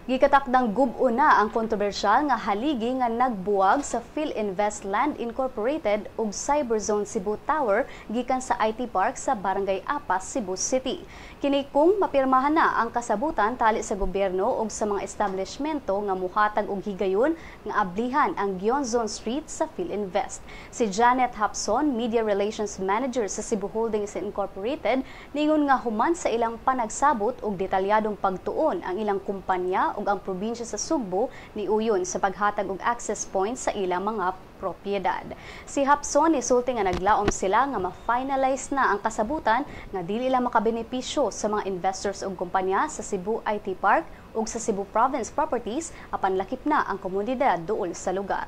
Gikatakdang gub-on na ang kontrobersyal nga haligi nga nagbuwag sa Filinvest Land Incorporated ug Cyberzone Cebu Tower gikan sa IT Park sa Barangay Apas, Cebu City. Kini kung mapirmahan na ang kasabutan tali sa gobyerno ug sa mga establishmento nga muhatag og higayon nga ablihan ang Gionzon Street sa Filinvest. Si Janet Hapson, Media Relations Manager sa Cebu Holdings Incorporated, ningon nga human sa ilang panagsabot og detalyadong pagtuon ang ilang kumpanya ug ang probinsya sa Sugbo niuyon sa paghatag og access points sa ilang mga propiedad. Si Hapson nisulti nga naglaom sila nga ma-finalize na ang kasabutan nga dili lang makabenepisyo sa mga investors ug kumpanya sa Cebu IT Park ug sa Cebu Province Properties apan lakip na ang komunidad duol sa lugar.